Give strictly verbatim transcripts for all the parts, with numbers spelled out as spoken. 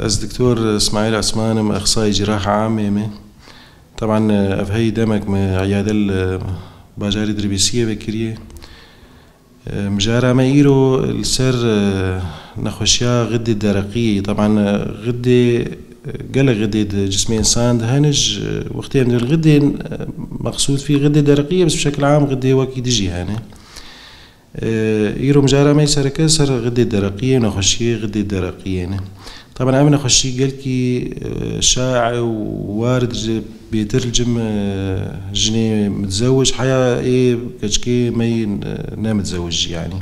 Ez Doktor Îsmaîl Osman im, exsayê cîraha amê me. Teban, ev hey demek me îyade li bajarê Dirbêsiyê vekiriye. Mijara me îro li ser nexweşiya xidê dereqiyê. Teban, xidê, gelek xidê di cismê însan de hene, ji wextê em dibên xidê, mexsûd fî xidê dereqiyê, bes bi şekil am xidê wekî dijî hene. Îro mijara me sereke ser xidê dereqiyê, nexweşiyê xidê dereqiyê ne. Teban ev nexweşî gelkî şae û warid ji bêtir li cim jinê mitzewij heya ê keçikê me yî ne mitzewij jî, yanî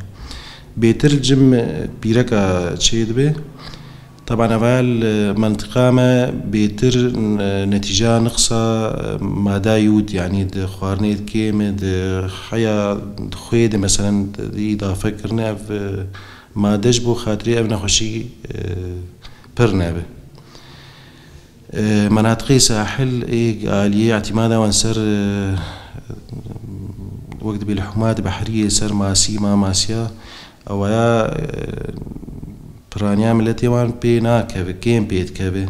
bêtir li cim pîreka çêdibe. Teban eva li mentiqa me bêtir, e, netîca niqsa, e, mada yûd, yanî di xwarinê di kêm e, di heya di xwê de, meselen, di îdafe kirine ev, e, made ji bo xatirê ev nexweşî, e, pir nebe. E, menatiqê sahil ê aliyê îtîmada wan ser, e, wek dibê li hûmat behriyê ser masî, ma masiya, ewaya, e, piraniya miletê wan pê nakeve, kêm pê dikeve.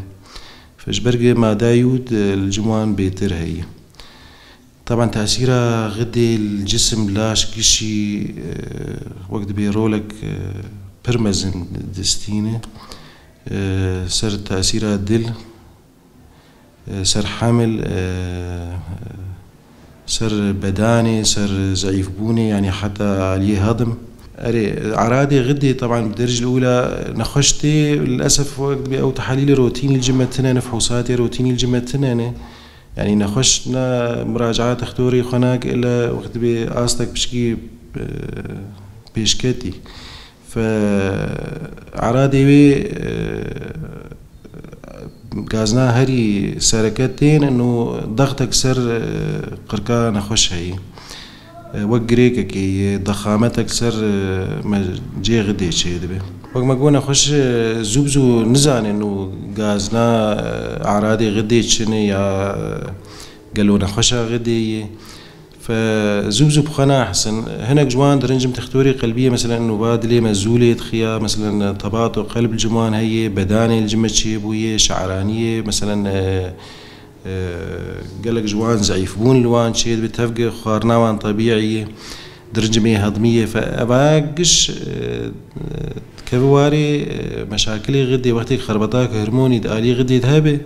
Ji ber ku mada yûd, e, li cim wan bêtir heye. Teban tesîra xidê li cisim, laş, gişî, e, wek dibê rolek, e, pir mezin distîne, e, ser tesîra dil, e, ser hemil, e, ser bedanê, ser zeîfbûnê, yanî heta aliyê hedim. Erê, eradê xidê, teban bi dercî li ûla nexweş tê, lilesef wek dibê ew tehelîlê rotînî li cim me tine ne, fihûsatê rotînî li cim me tine ne. Yanî nexweş ne muracaat textorê xwe nake, illa wek dibê astek piçkî, e, pêşketî. Fe eradê wê, e, gazna herî sereke tên û dextek ser, e, qirka nexweş heye. E, wek girêkekê ye, dexametek ser, e, me cê xidê çêdibe. Wek me got, nexweş, e, zû bi zû nizanin û gazna, e, eradê xidê çi ne ya, e, gelo nexweşa xidê ye. Fe zû bi zû bi xwe nahisin. Hinek ji wan dirincim textorê qelbiyê, meselen, nûva dilê me zû lê dixiya, meselen, tebato qelb li cim wan heye, bedanê li cim me çêbûye, şe'raniyê, meselen, e, e, gelek ji wan zeîfbûn li wan çêdibe, tevge xwarina wan tebîî ye, dirincimê hedmî ye. Fe eva giş, e, e, dikeve warê, e, meşakilê xidê, wextê xerbetak hormonî di alî xidê de hebe,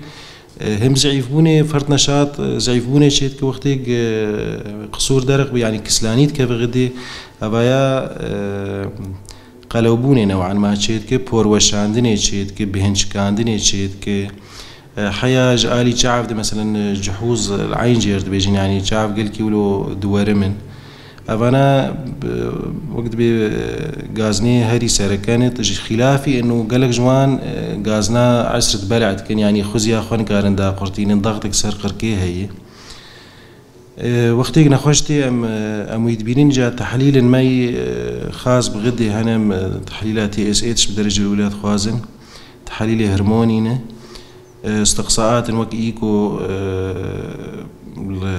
E, hem zeîfbûnê, fert neşat, e, zeîfbûnê çêdike wextê, e, qisûr derek bi, yanî kislanî dikeve xidê, evaya, e, qelewbûnê new'an ma çêdike, porweşandinê çêdike, bihinçikandinê çêdike. E, heya ji alî çav de, meselen, e, cihûz, e, li eyn jêr dibêjin, yanî çav gelkî wilo diwerimin. Evana, e, wek dibê, e, gaznê herî sereke ne, ji xîlafî eno gelek ji wan, e, gazna esr dibel'e dikin, yanî xuziya xwe nikarin daqurtînin, dextek ser qirkê heye. E, wextê nexweş tê em, e, em wî dibînin, ca tehlîlên me yî, e, xas bi xidê hene, em, e, tehlîla T S H bi derecê ewlê dixwazin, tehlîlê hormonî ne. E, istiqsaatin wek î ku, e, li,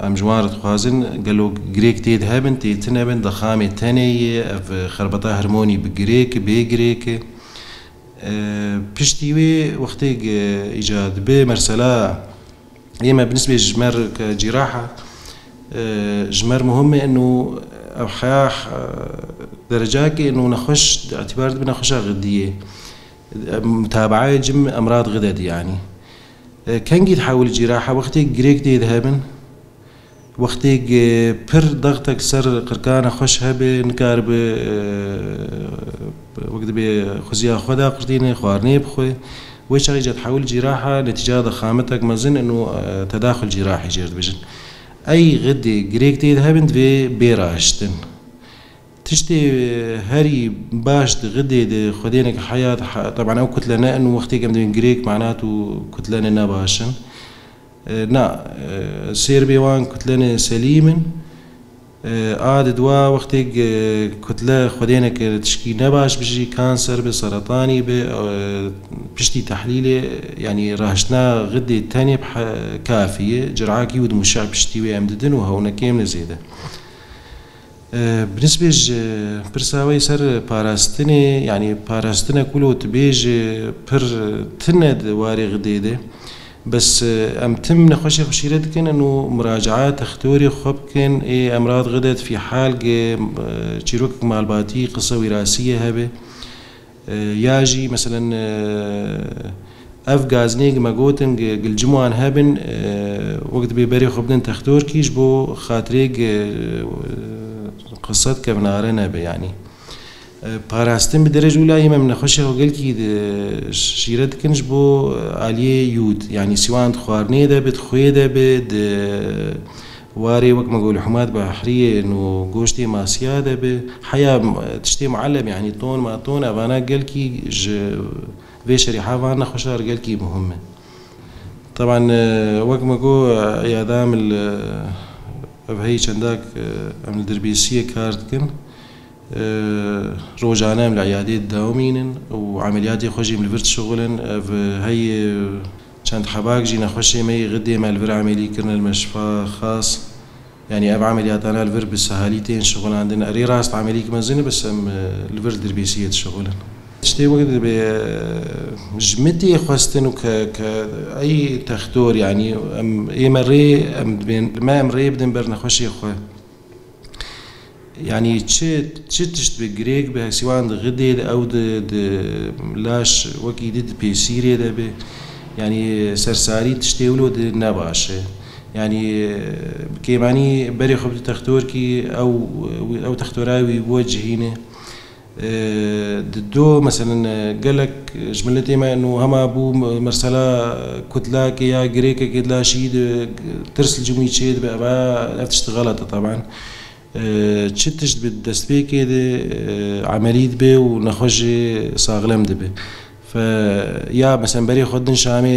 em ji wan re dixwazin, gelo girêk tê de hebin, tê tune bin, dexamê tenê ye, ev xerbeta hormonî bi girêk, bê girêk e. E, piştî wê wextê, e, îca dibe mersela, ê me bi nisbê ji me re ke cîraha, e, ji me re muhim e, eno ev heya, e, derecakê eno nexweş, îtîbar dibe nexweşa xidiyê. Mutabaayê cim emrad xide di, yanî. E, kengî dihewil cîraha, wextê girêk tê de hebin, wextê pir dextek ser qirka nexweş hebe, nikaribe, e, wek dibê xuziya xwe daqurtîne, xwarinê bixwe. Wê çaxê ca dihewil cîraha, netîca dexametek mezin eno, e, tedaxul cîrahî jêr dibêjin. Ey xidê girêk tê de hebin, divê bê raştin. Tiştê herî baş di xidê de xwedênek heyat, he-, teban ew kutle ne in, wextê em dibên girêk, manat û kutlene ne baş in. E, na, e, sêr bê wan kutlene selîm in. E, a di dua wextê, e, kutle xwedênek tişkî ne baş bijî, kanser be, seretanî be, e, piştî tehlîlê, yanî raştina xidê tenê bi he-, kafî ye. Cir'akî û di muşe piştî wê em didin û hewnekê em ne zêde. Bi nisbê ji pirsa we ser parastinê, yanî parastina ku lo tu bêjî pir tune di warê xidê de. Bes, e, em tim nexweşê xwe şîret dikin û muracaat textorê xwe bikin, ê emrad xidet fî hal ge, e, çîrokek malbatî, qisa wîrasiyê hebe. E, ya jî, meselen, e, ev gazinê ge me gotin ge gilcimuan hebin, e, wek dibê berê xwe bidin textorkî ji bo xatirê ge, e, qisa kevnare nebe, yanî. E, parastin bi derece û layê me, em nexweşê xwe gelkî di şîret dikin ji bo, e, aliyê yûd. Yanî sîwan di xwarinê de be, di xwê de be, di warê wek me got lihûmat behriyên û goştê masiya de be. Heya, e, tiştê muelleb, yanî ton ma ton, evana gelkî ji vê şerîha van nexweşa re gelkî muhim e. Teban, e, wek me got, e, îyada em li, e, ev heyî çendak, e, em li Dirbêsiyê kar dikin. E, rojane em li îyadê didawimînin û emeliyatê xwe jî em li vir dişixulin. Ev heyî çend hebak jî nexweşê me yê xidê me li vir emelî kirine li meşfa xas. Yanî ev emeliyatane li vir bi sehalî tên şixulandin. Erê rast emelîk mezin e, bes em, e, li vir Dirbêsiyê dişixulin. Tiştê wek dibê, e, ji min tê xwestin û ke, ke ey textor, yanî em, ê me rê, em dibên, me em rê bidin ber nexweşê xwe. Yanî çi, çi tişt bi girêk bi hesîwan di xidê de, ew di, di laş wekî di, di pêsîrê de bi. Yanî sersarî tiştê wilo di ne baş e. Yanî bi kêmanî berê xwe bi textorkî ew, ew textora wî bo cihîne. E, di do, meselen, e, gelek ji miletê me û hema bû mersela kutlakê ya girêkekê di laşî de tirs li cimî çê dibe, eva ev tişt xelet e, teban. E, çi tişt bi destpêkê de, e, emelî dibe û nexweş jî saxlem dibe. Fe, ya, meselen, berê xwe din Şamê,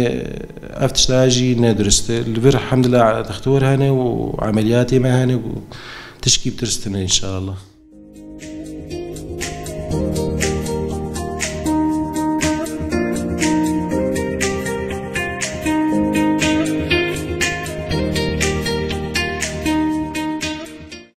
ev tişta jî ne dirist e. Li vir, hemdillah, textor hene û emeliyatê me hene û tişkî bi tirs tune, înşallah.